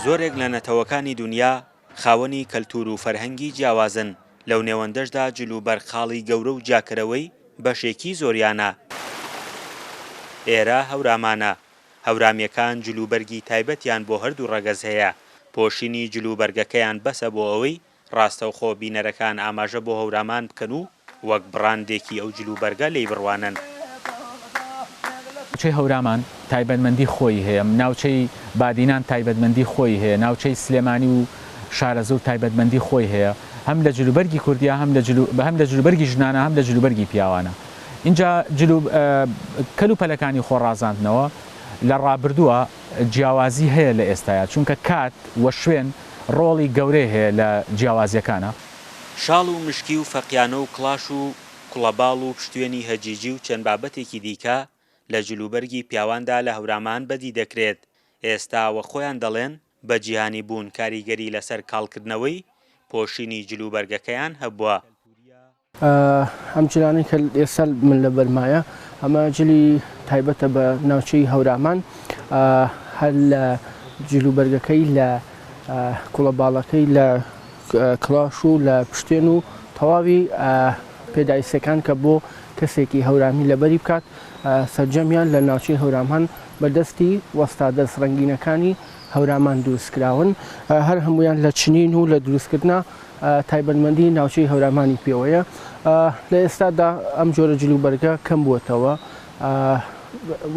زۆرێک لە نەتەوەکانی دونیا خاوەنی کەلتوور و فەرهەنگی جیاوازن، لەو نێوەندەشدا جلوبەرگ خاڵی گەورە و جیاکەرەوەی بەشێکی زۆریانە. ئێرە هەورامانە، هەورامییەکان جلوبەرگی تایبەتیان بۆ هەردوو ڕەگەز هەیە، پۆشینی جلوبەرگەکەیان بەسە بۆ ئەوەی ڕاستەوخۆ بینەرەکان ئاماژە بۆ هەورامان بکەن و وەک بڕاندێکی ئەو جلوبەرگە لێی بڕوانن. ناوچەی هەورامان تایبەتمەندی خۆی هەیە، ناوچەی بادینان تایبەتمەندی خۆی هەیە، ناوچەی سلێمانی و شارەزوور تایبەتمەندی خۆی هەیە، هەم لە جلوبەرگی کوردیا هەم لە جلو هەم لە جلوبەرگی ژنانە هەم لە جلوبەرگی پیاوانە. ئینجا جلو کەل و پەلەکانی خۆ ڕازاندنەوە لە ڕابردووە جیاوازی هەیە لە ئێستایا چونکە کات و شوێن ڕۆڵی گەورەی هەیە لە جیاوازیەکانا. شاڵ و مشکی و فەقیانە و کڵاش و کوڵەباڵ و پشتوێنی هەجیجی و چەند بابەتێکی دیکە لە جلوبەرگی پیاواندا لە هەورامان بەدی دەکرێت، ئێستا وەک خۆیان دەڵێن بە جیهانی بوون کاریگەری لەسەر کاڵکردنەوەی پۆشینی جلوبەرگەکەیان هەبووە. ئەم جلانەی کە ئێستا من لەبەرمایە ئەمە جلی تایبەتە بە ناوچەی هەورامان هەر لە جلوبەرگەکەی لە کوڵەباڵەکەی لە کڵاش و لە پشتێن و تەواوی پێداویستەکان کە بۆ کەسێکی هەورامی لەبەری بکات سەرجەمیان لە ناوچەی هەورامان بەدەستی وەستا دەست ڕەنگینەکانی هەورامان دروستکراون هەر هەمویان لە چنین و لە دروستکردنا تایبەتمەندی ناوچەی هەورامانی پێوەیە. لە ئێستادا ئەم جۆرە جلوبەرگە کەم بووەتەوە،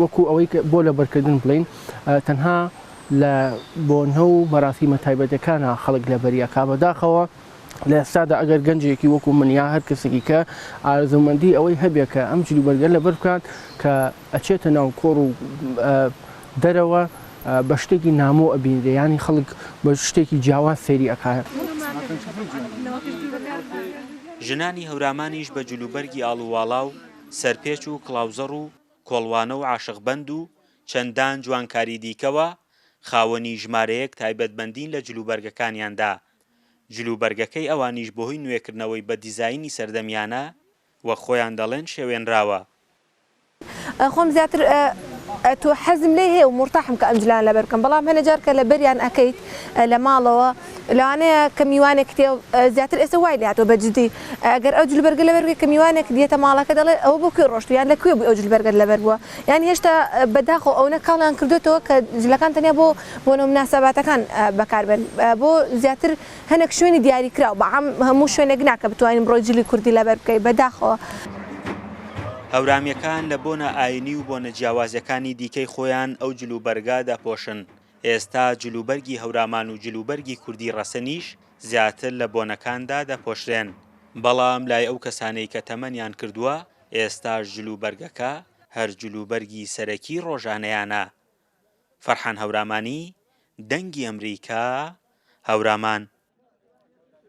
وەکو ئەوەی بۆ لەبەرکردن بڵێین تەنها لە بۆنە و مەراسیمە تایبەتەکانا خەڵک لەبەری ئەکا. بەداخەوە لە ئێستادا ئەگەر گەنجێکی وەکو من یا هەر کەسێکی کە ئارەزوومەندی ئەوەی هەبێ کە ئەم جلوبەرگە لەبەر بکات کە ئەچێتە ناو کۆڕ و دەرەوە بە شتێکی نامۆ ئەبینرێ یانی خەڵک بە شتێکی جیاواز سەیری ئەکا. ژنانی هەورامانیش بە جلوبەرگی ئاڵوواڵا و سەرپێچ و کڵاوزەڕ و کۆڵوانە و عاشقبەند و چەندان جوانکاری دیکەوە خاوەنی ژمارەیەک تایبەتمەندین لە جلوبەرگەکانیاندا، جلوبەرگەکەی ئەوانیش بەهۆی نوێکردنەوەی بە دیزاینی سەردەمیانە وەک خۆیان دەڵێن شێوێنراوە. خۆم زیاتر ئەتۆ حەزم لێی هەیە و مورتاحم کە ئەم جلانە لەبەر بکەم بەڵام هەنێ جار کە لەبەریان ئەکەیت لە ماڵەوە لەوانەیە کە میوانێک تێ زیاتر ئێستا وای لێ هاتووە بە جدی ئەگەر ئەو جلوبەرگە لەبەر بکەی کە میوانێک دێتە ماڵەکە دەڵێ ئەوە بۆ کوێ ڕۆشتوو یان لە کوێ بووی ئەو جلوبەرگەت لەبەر بووە یان هێشتا بەداخەوە ئەونە کاڵیان کردۆتەوە کە جلەکان تەنیا بۆ بۆنە مناسەباتەکان بەکاربێن بۆ زیاتر هەنێک شوێنی دیاریکراو بە عام هەموو شوێنێک نا کە بتوانین بڕۆی جلی کوردی لەبەر بکەی بەداخەوە. هەورامیەکان لە بۆنە ئاینی و بۆنە جیاوازەکانی دیکەی خۆیان ئەو جلوبەرگە دەپۆشن، ئێستا جلوبەرگی هەورامان و جلوبەرگی کوردی ڕەسەنیش زیاتر لە بۆنەکاندا دەپۆشرێن، بەڵام لای ئەو کەسانەی کە تەمەنیان کردووە ئێستاش جلوبەرگەکە هەر جلوبەرگی سەرەکی ڕۆژانەیانە. فەرحان هەورامانی، دەنگی ئەمریکا، هەورامان.